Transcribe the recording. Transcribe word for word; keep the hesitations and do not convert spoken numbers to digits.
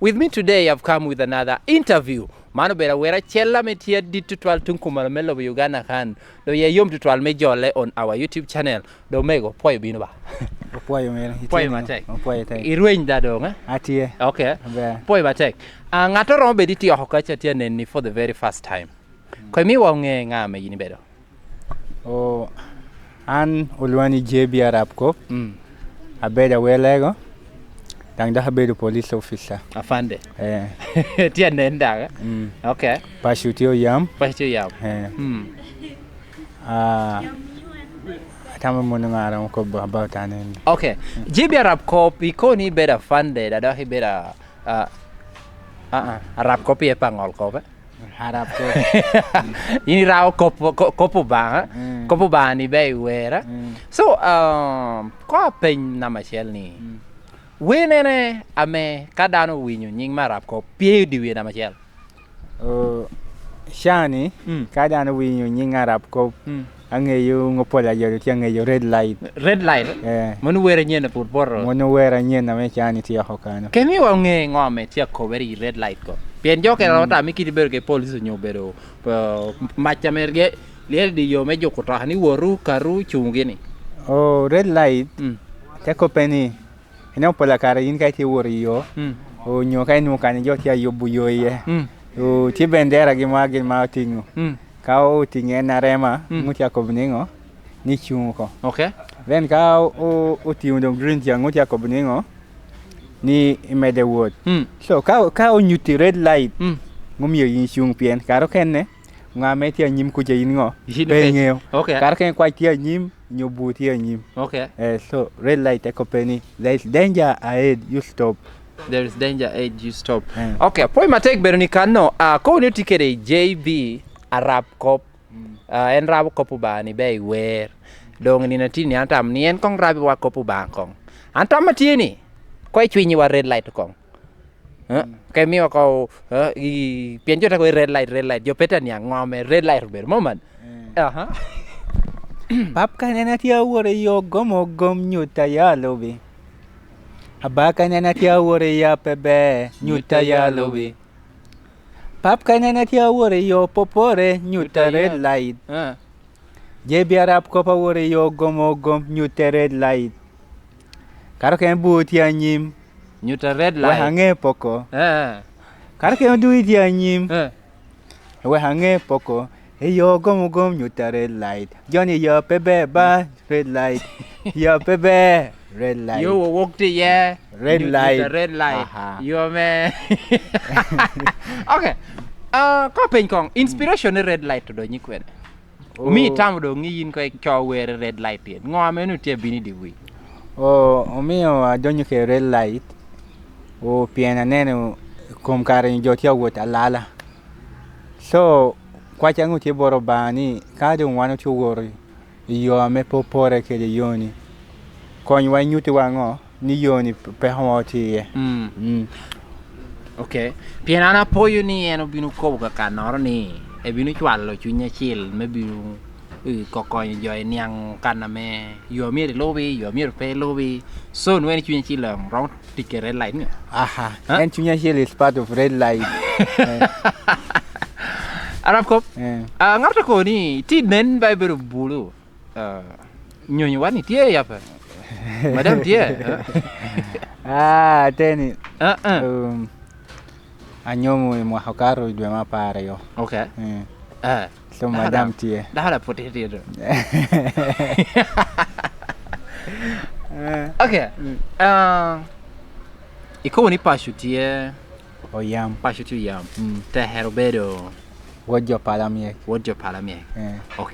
With me today, I've come with another interview. Man obedo awera acel ame tye adit tutwal tuŋ kumalo me lobo Uganda kan. Doŋ ya yom tutwal me jole on our YouTube channel. Doŋ omego, pwoyo bino ba. Opwoyo mere. Itye Pwoyo ni matek. Opwoyo tek. Irweny da doŋ, eh? Atye. Okay. Aber. Pwoyo matek. Ah, ŋat oromo bedo itye oko kaca tye aneni for the very first time. Ko imiwa oŋe ŋa ame yin ibedo? O, an olwoŋa ni J B Arap Kop. Mm. Abedo awelego, daŋ dok abedo police officer. Afande. Eh. Tye anen daŋ, eh? Mm. Okay. Paco tye oyam. Paco tye oyam. Eh. Mm. Ah, atamo mono ŋa romo kobo about an en. Okay. J B Arap Kop, ikobo ni ibedo afande, da dok ibedo a, a, a, a, Arap Kop iye pa ŋol Kop, eh? Arap Kop. Yin irao kop, ko-, kop Obaŋa, mm, kop Obaŋa ni ber iwera. Mm. So, um, ko apeny namba acel ni, mm, wer nene ame ka dano owinyo nying me Arap Kop, pye i dye wer namba acel? O, cani, mm, ka dano owinyo nying Arap Kop, mm. Aŋeyo ŋo pol ayodo tye aŋeyo Red Light. Red Light? Eh. Mano wer anyen pwod poto. Mano wer anyen ame can itye oko kano. Ke miwa oŋe ŋo ame tye akobere i Red Light ko? Pien jo okene, mm, romo tamo ni kit ibedo kede police onyo obedo, uh, mac ame rye-, lyel i dye yo me juko toka ni wotu, katu, cuŋu gini. O, Red Light, mm, te kobbe ni, ineno pol kare yin ka itye wot i yo, mm, onyo ka inwoŋo kany jo tye ayubo yo iye, mm, o, tye benderagi mo a gin ma otiŋo. Mm. Ka otiŋo en arema, mm, ŋut tye akobo niŋo? Ni cuŋ oko. Okay. Then ka o-, o-, otiŋo doŋ green ca, ŋut tye akobo niŋo? Ni imedde wot. Mm. So, ka, ka onyutti red light, mm, ŋo omio yin icuŋ pien kare okene, ŋo ame tye anyim kuca in ŋo? Yin pe iŋeyo. Okay. Kare okene kwac tye anyim, nyo bur tye anyim. Okay. Eh, so, red light te kobbe ni, "There is danger ahead, you stop." There is danger ahead, you stop. Eh. Okay, apwoyo matek bedo ni kanno, ah, kobo ni otye kede J B Arap Kop. Mm. Ah, en rabo kop Obaŋa ni ber iwer. Doŋ nino atin ni an atamo ni en koŋ rabiwa kop Obaŋa koŋ. An tam atye ni, ko icwinyiwa red light koŋ. Eh, mm, ka imiwa ko, eh, i, pien jo te kobo ni red light, red light, jo pe te niaŋ ŋo ame red light obedo, mom man? Mm. Aha. Pap, ka nen atye awot i yo gom ogom, nyutta ya alubi. Aba, ka nen atye awot i ya pe ber, nyutta ya alubi. Pap, ka nen atye awot i yo popore, nyutta red light. Ah. J B Arap Kop awot i yo gom ogom, nyutta red light. Kare okene bur tye anyim. Nyutta red light. Wek aŋe poko. Eh. Kare okene odui tye anyim. Eh. Wek aŋe poko. I yo gom ogom, nyutta red light. Joni, yo pe ber ba, red light. Yo pe ber, red light. Yo wowok tye iye, red light. Nyutta red light. Aha. Yo me. Okay. Ah, ko peny koŋ, inspiration ni red light odonyo i kwene? Omio itamo doŋ ni yin ko ico wer i red light tyen. Ŋo ame onwoŋo tye abino i dye wii? O, omio adonyo kede red light, o, pien aneno kom kare-ni jo tye awot alala. So, kwacca ŋut tye bot Obaŋa ni, ka doŋ wan otye owot i yo ame pe opore kede yo-ni, konywa inyuttiwa ŋo? Ni yo-ni pe-, peko mo tye iye. Mm. Mm. Ok. Pien an apoyo ni en obino kobo kakannoro ni ebino cwalo Cuny Acil me bino, eh, ko-, konyo jo i niaŋ kan ame yo myero ilubi, yo myero pe ilubi. So, nwoŋo en Cuny Acil, um, romo tic kede red light ni? Aha. Ha? En Cuny Acil is part of red light. Eh. Arap Kop, eh, ah, ŋat okobo ni, ti nen ba ibedo bulu. Ah, nyonyo wan itye ya pe? Madam tye, eh? Ah, ateni. Ah, ah. Um, anyomo i mwaka okato i dwe me apar aryo. Ok. Eh. Eh. So, madam tye. Dako da pwod titidi do. Eh. Ok. Mm. Ah, ikobo ni paco tye. Oyam. Paco tye oyam. Mm. Tekere obedo. Wod jo pala myek. Wod jo pala myek. Eh. Ok.